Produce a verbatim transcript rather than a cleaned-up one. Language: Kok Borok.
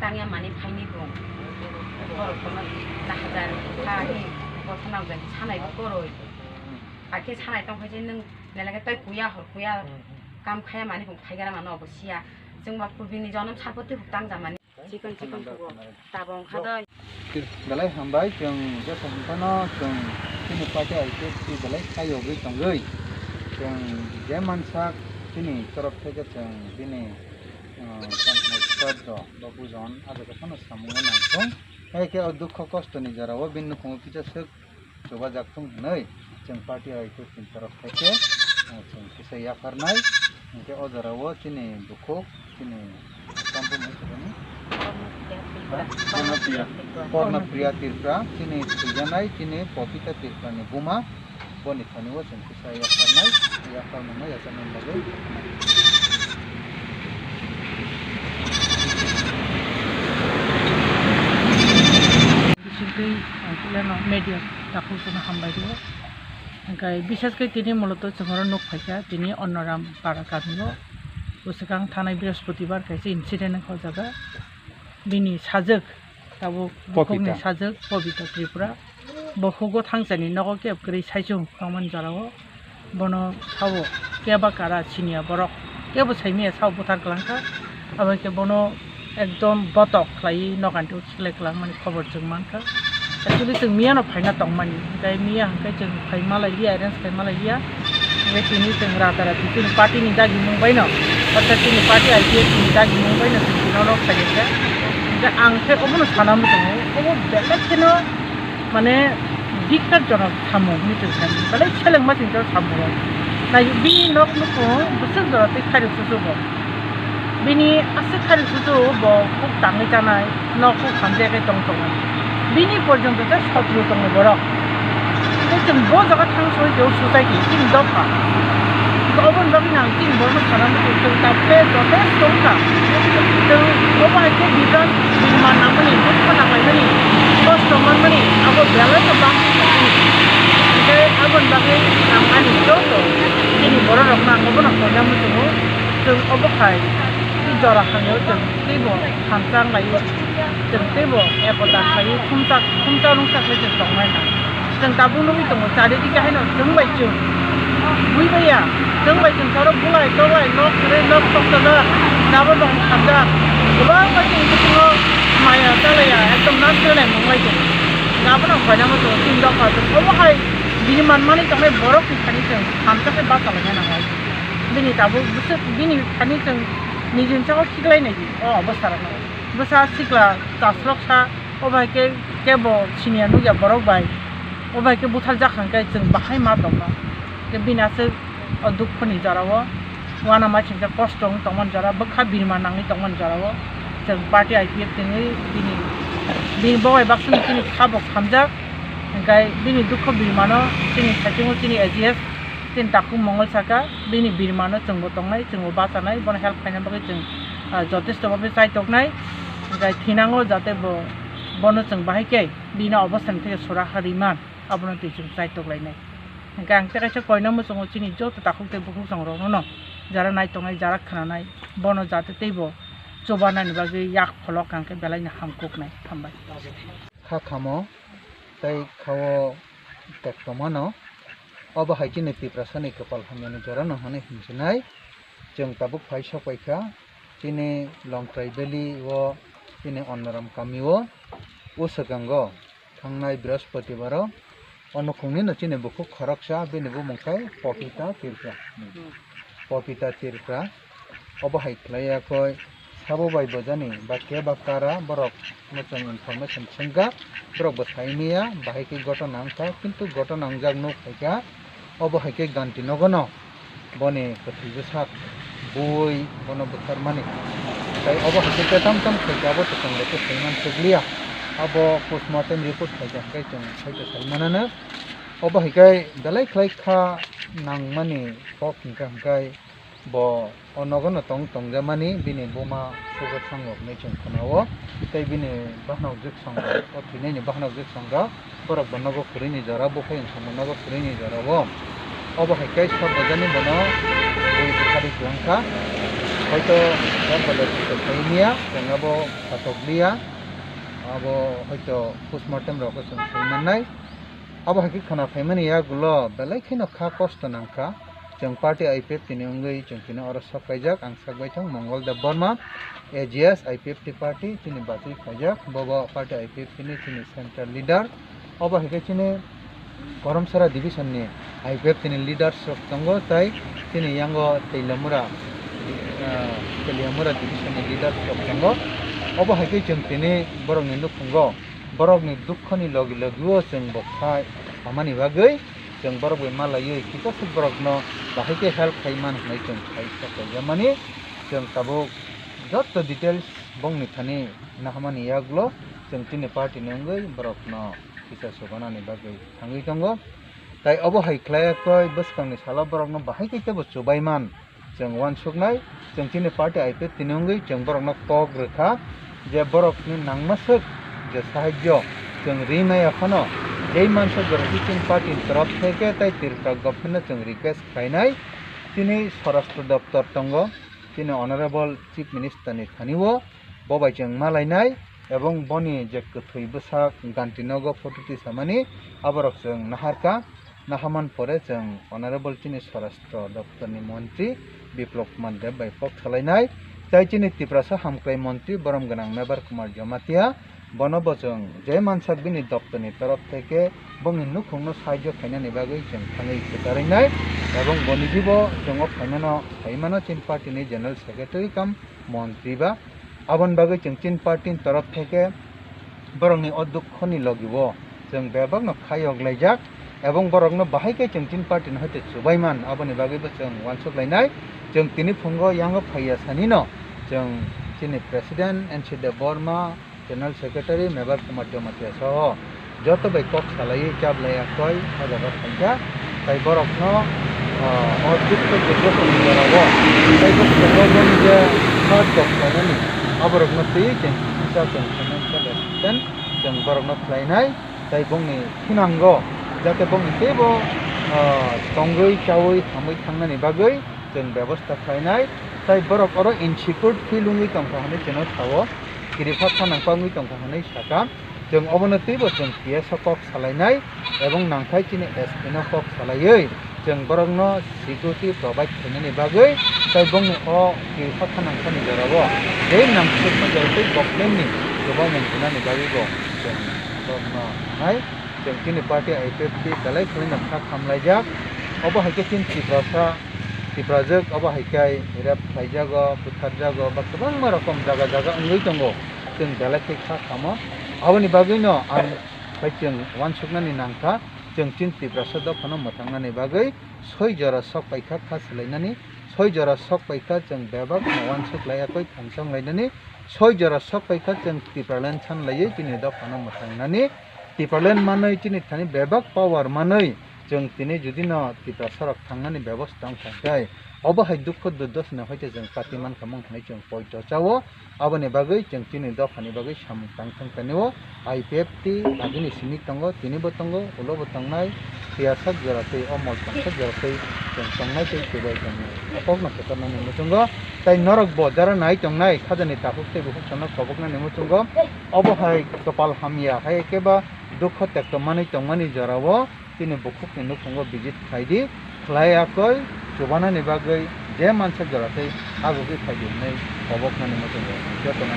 Tangya mani phaini bung. Borok kono na hajar kha hi, kothoma jani sanai bo koroi. Akhe sanai tong phai je nwng nelage tei kuya hor kuya kam khaya mani bung phaigara mano obo siya. Chwng ba kubini jonom sarpoti huk tang jamani. Chikon chikon kubo. Tabong khadoi. Belai hambai chwng jesa hwnkhano chwng chini party I P F T belai khaiyogwi tongwi chwng je mansak chini torof theke chwng bini, uh, tongthai sir rok bo bujon abo jotono samungo nangkung. Hai khe o dukho kostoni jorao bini nukhungo kisa swk chubajak thung hwnwi chwng party I P F T ni torof theke, uh, chwng kisa yapharnai. Hinkhe o jorao chini bukhuk, chini Kampung ni sebani? Pornopriya. Pornopriya Tripura, chini thwijanai, chini Popita Tripura ni buma, boni thani o chwng kisa yapharnai, yapharmano yachakna bagwi. Bisingtwi, ang khe no media takhuk no hambai rio. Hingkhe bishesh khe tini muloto chwng oro nuk phaikha, tini Onnoram para kamio. Bwswkang thanai Brihaspatibar kaisa incident wngkha o jaga. Bini sajwk, tabuk Popita. Bukhukni sajwk Pobita Tripura. Bo hugo thangchani nogo kebo kwrwi saichung tongmani jorao. Bono sao keba kara siniya borok. Kebo saimanya sao buthar kwlangkha. Abo khe bono ekdom botok khlaiwi noganti o khiklai kwlangmani khobor chwng mankha. Actually chwng miyano phaina tongmani, hwnkhe miya hwnkhe chwng phai malai liya, arrange khai malai liya. Hwnkhe tini chwng rata rati chini party ni dagimung baino, orthat chini party I P F T ni dagimung baino chwng tini oro phailaikha. Hwnkhe ang khe obono sana muchungo, obo belai kheno mane bikhat jonok samung hinwi chwng sani. Belai selengma chwng samung rok. Nai bini nok nukhung bwswk jora tei khairok susu bo. Bini aswk khairok susu bo kuk tangwi chanai, nok kuk hamjakhe tong tongo. Bini porjonto tei sotru tongo borok. Tei chwng bo jaga thang soi tei o society chini dopha. Oboni bagwi nang chini borokno sana muchung chwng ta pe jotesto wngkha. Chwng obo hai khe bijan birman nangmani, bwkha nanglaimani, kosto manmani abo belai no bang. Hwnkhe aboni bagwi ang ani joto chini borok rokno ang obono koina muchungo. Chwng obo hai jora hamya o chwng teibo hamchang lai o. Chwng teibo ekota khlaiwi thumchak, thumchak rwngchak khlai chwng tongmani nang. Chwng tabuk nugwi tongo, charidike haino chwng bai chwng bui baiya, chwng bai chwng soro bulai tobai nok kwrwi nok sokchajak, jabra bong hamjak, kwbangma chwng bisingo maya chalaiya, ekdom naslenai mung lai tongo. Abono koinama tongo chini dopha chwng obo hai bini manmani tongnai borokni thani chwng hamjaknai bachalaina nango. Bini tabuk bwswk bini thani chwng nijini chakao khiklainai o obostha rokno. Bwsa sikla chasloksa, obo hai khe kebo siniya nukya borok bai, obo hai khe butharjak hwnkhe chwng bahai ma tongno. Khe bini aswk o dukhoni jorao, uanama singsa kosto wng tongmani jorao, bwkha birma nangwi tongmani jorao chwng party I P F T ni bini, bini bo bai baksa chini kha bo khamjak, hwnkhe bini dukho birmano chini saichungo chini A G S, chini takhuk Mongol saka, bini birmano chwngbo tongnai, chwngbo bachanai, bono help khaina bagwi chwng, ah, jotesto bhabe chaitoknai. Hwnkhe thinango jate bo, bono chwng bahai khe bini obostani theke sora ha rwimani, abono twi chwng chaitok lainai. Hwnkhe ang tei kaisa koina muchungo chini joto takhuk tei bukhuk chwng rokno, jara nai tongnai, jara khnanai, bono jate teibo chubanani bagwi yak pholok hwnkhe belaino hamkuknai. Hambai. Kha khamo tei khao tek tongmano. Obo hai chini Tiprasani kwpal hamyani jorano hwnwi hinchinai. Chwng tabuk phai sok paikha chini Longtrai Valley o chini Onnoram kami o. O swkango thangnai Brihaspatibaro o nukhungni no chini bukhuk khoroksa, bini bumung khe Popita Tripura. Popita Tripura. Obo hai khlai ya koi sabo bai bojani ba keba kara borok no chwng information swngkha, borok bo sai manya bahai khe gotona wngkha, kintu gotona wngjak nuk phaikha obo hai khe ganti nogono boni kwthwi bwsak bui bono bwsarmani. Tai obo hai khe ketam tam khaikha abo kwchwng bai khe saiman sukliya, abo postmortem report khaikha hwnkhe chwng sai khe sai mananw. Obo hai khe belai khlai kha nangmani kok hwnkha hwnkhe bo o nogo no tong tongjamani bini buma sugo thango hinwi chwng khna-o. Tei bini bahanok jwk song rok, o thwinaini bahanok jwk song rok borok bo nogo kwrwini jora, buphai wngsongbo nogo kwrwini jora-o. Obo hai khe sor bojani bono bui bwkhari kwlangkha. Hoito o college ni tongthai mia, chwng abo phatok liya, abo hoito postmortem rok chwng sai mannai. Abo hai khe khwna phaimani yagulo belai kheno kha kosto nangkha. Chwng party I P F T ni wngwi chwng tini oro sok kaijak, ang sak bai thang Mongol Deb Borma, A G S I P F T party chini batwi khaijak, bobo party I P F T ni chini central leader. Obo hai khe chini Koromsara division ni I P F T ni leaders rok tongo, tai chini yango Teliamura, ah, Teliamura division ni leaders rok tongo. Obo hai khe chwng tini borokni nukhungo, borokni dukho ni logi logi o chwng bo kha samani bagwi chwng borok bai malaiwi kisa swk borokno bahai khe help khai man hwnwi chwng khai sok kaijamani. Chwng tabuk joto details bongni thani nahamani yagulo chwng chini party ni wngwi borokno kisa chubanani bagwi thangwi tongo. Tai obo hai khlai khe bwskangni salo borokno bahai khe teibo chubai man chwng uansuknai. Chwng chini party I P F T ni wngwi chwng borokno kok rwkha je borokni nangma swk je sahajyo chwng ri maya phano jei mansa jora chini party ni torof theke tai Tripura government no chwng request khlainai. Chini Swarashtra Doptor tongo, chini Honorable Chief Minister ni thani o bo bai chwng malainai, ebong boni je kwthwi bwsak Gantinogo photo tisamani, aborok chwng naharkha. Nahaman pore chwng Honorable chini Swarashtra Doptor ni Montri Biplab Kumar Deb bai kok salainai, tai chini Tiprasa Hamkrai Montri borom gwnang Mebar Kumar Jamatia, bono bo chwng je mansak bini doptor ni torof theke bongni nukhungno sahajyo khainani bagwi chwng thangwi kwcharwi nai, ebong boni bibo chwng o phaimano, phaimano chini party ni General Secretary cum Montri ba. Aboni bagwi chwng chini party ni torof theke borokni o dukho ni logi o chwng bebak no khayok laijak, ebong borokno bahai khe chwng chini party ni hoite chubai man, aboni bagwi bo chwng uansuk lainai. Chwng tini phungo yango phaiya sanino chwng chini President N C Debbarma, General Secretary Mebar Kumar Jamatia soho joto bai kok salaiwi chaplai akhoi o jaga phaikha. Tai borokno, ah, o dukho dukho tongmani jora o tai bo kok je kha kok khlainani aborokno twiwi chwng kisa chwng financial assistance chwng borokno khlainai. Tai bongni thinango jate bongni teibo, ah, tongwi chawi hamwi thangnani bagwi chwng bebosta khlainai. Tai borok oro insecure feel wngwi tongkha hwnwi chwngno sao, kiripha kha nangkha wngwi tongkha hwnwi sakha. Chwng obono teibo chwng P S o kok salainai ebong nangkhai chini S P no kok salaiwi chwng borokno security provide khainani bagwi tai bongni o kiripha kha nangkhani jorao tei nangkukma jorao tei government ni chubaimung hwnani bagwi bo chwng borokno hai chwng chini party I P F T belai khwlaino kha khamlaijak. Obo hai khe chini Tiprasa Tiprajwk obo hai khe rape khlaijago, butharjago, ba kwbangma rokom jaga jaga wngwi tongo. Chwng belai khe kha khamo. Aboni bagwino ang bai chwng uansuknani nangkha, chwng chini Tiprasa dophano mwthangnani bagwi soi jora sok paikha kha swlainani, soi jora sok paikha chwng bebak no uansuk laiya koi thangsong lainani, soi jora sok paikha chwng Tipraland san laiwi chini dophano mwthangnani. Tipraland manwi chini thani bebak power manwi chwng tini judino Tiprasa rok thangnani bebosta wngkha khe, obo hai dukho durdoshani hoite chwng kati mankha mung hwnwi chwng poito chao. Aboni bagwi chwng chini dophani bagwi samung tang thang tanio. I P F T agini simi tongo, tinibo tongo, ulobo tongnai, phiya sak jora tei o mol tong sak jora tei chwng tongnai tei chubai tongnai. O kokno phetornani muchungo, tai norokbo jara nai tongnai, khajani takhuk tei bukhuk sono koboknani muchungo, obo hai kwpal hamya hai khe ba dukho tekto manwi tongmani jorao, chini bukhukni nukhungo visit khlai di, khlai yakoi chubanani bagwi je mansak jora tei agugwi phai di hwnwi koboknani muchungo jotono.